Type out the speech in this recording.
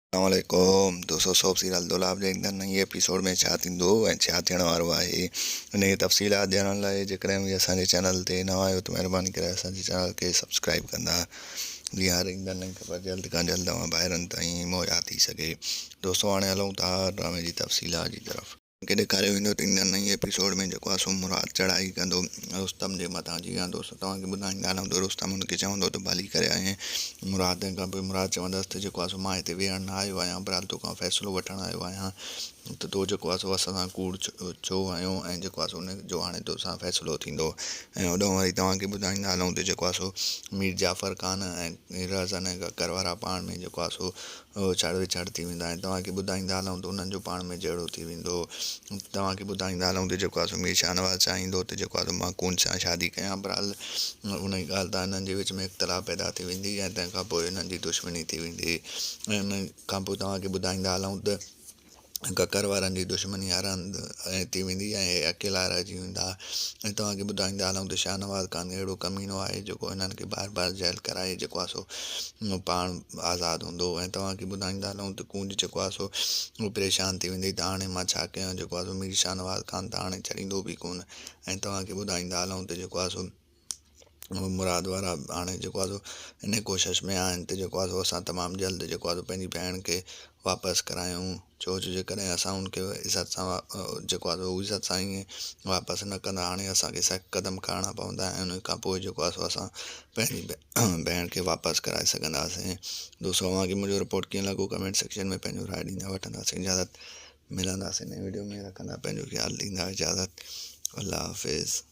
السلام عليڪم دوستو سوپ سيريل دولاب جي ايندڙ نئين ايپيسوڊ ۾ ڇا ٿيندو ۽ ڇا ٿيڻ وارو آهي ان جي تفصيلات ڄاڻڻ لاء جيڪڏهن اوهين اسان جي چينل تي نوان آهيو ته مهرباني ڪري اسان جي چينل کي سبسڪرائب ڪندا جيئن هر ايندڙ نئين خبر جلد کان جلد اوهان ڀائرن تائين مهيا ٿي سگهي دوستو هاڻي هلون ٿا ڊرامي جي تفصيلات جي طرف کي ڏيکاريو ويندو ته ايندڙ نئين ايپيسوڊ ۾ جيڪو آهي سو مراد چڙهائي ڪندو رستم جي مٿان جي ها دوستو توهان کي ٻڌائيندا هلون ته رستم هن کي چوندو ته ڀلي ڪري آئين مراد تنهن کان پوء مراد چوندس ته جيڪو آهي سو مان هتي ويهڻ نه آيو آهيان بهرحال توکان فيصلو وٺڻ آيو آهيان ته تو جيڪو آهي سو اسان سان ڪوڙ ڇو هنيو ۽ جيڪو آهي سو ان جو هاڻي توسان فيصلو ٿيندو ۽ هوڏانهن وري توهان کي ٻڌائيندا هلون ته جيڪو آهي سو مير جعفر خان ۽ رهزن ۽ ڪڪر وارا پاڻ ۾ جيڪو آهي سو ڇڙ وڇڙ ٿي ويندا ۽ توهان کي ٻڌائيندا هلون ته انهن جو پاڻ ۾ جهيڙو ٿي ويندو هو. توهان کي ٻڌائيندا هلون ته جيڪو آهي سو مير شاهنواز چاهيندو ته جيڪو آهي سو مان ڪونج سان شادي ڪيان بهرحال انهي ڳالهه تان هنن جي وچ ۾ اختلاف پيدا ٿي ويندي ۽ تنهن کان پوء هنن جي دشمني ٿي ويندي ۽ ان کان پوء توهان کي ٻڌائيندا هلون ته ڪڪر وارن جي دشمني هر هنڌ ٿي ويندي ۽ اهي اڪيلا رهجي ويندا ۽ توهان کي ٻڌائيندا هلون ته شاهنواز خان اهڙو ڪمينو آهي جيڪو هنن کي بار بار جيل ڪرائي جيڪو آهي سو پاڻ آزاد هوندو ۽ توهان کي ٻڌائيندا هلون ته ڪونج جيڪو آهي سو اهو پريشان ٿي ويندي ته هاڻي مان ڇا ڪيان جيڪو آهي سو مير شاهنواز خان ته هاڻي ڇڏيندو به ڪونه ۽ توهان کي ٻڌائيندا هلون ته جيڪو آهي سو مراد وارا هاڻي جيڪو آهي سو ان ڪوشش ۾ آهن ته جيڪو آهي سو اسان تمام جلد جيڪو آهي سو پنهنجي ڀيڻ کي واپس ڪرايون ڇو جو جيڪڏهن اسان ان کي عزت سان جيڪو آهي سو عزت سان ائين واپس نه ڪندا هاڻي اسان کي سخت قدم کڻڻا پوندا ۽ ان کان پوء جيڪو آهي سو اسان پنهنجي ڀيڻ کي واپس ڪرائي سگهنداسين دوستو اوهان کي منهنجو رپورٽ ڪيئن لڳو ڪمينٽ سيڪشن ۾ پنهنجو راء ڏيندا وٺنداسين اجازت ملنداسين نئين ويڊيو ۾ رکندا پنهنجو خيال ڏيندا اجازت الله حافظ.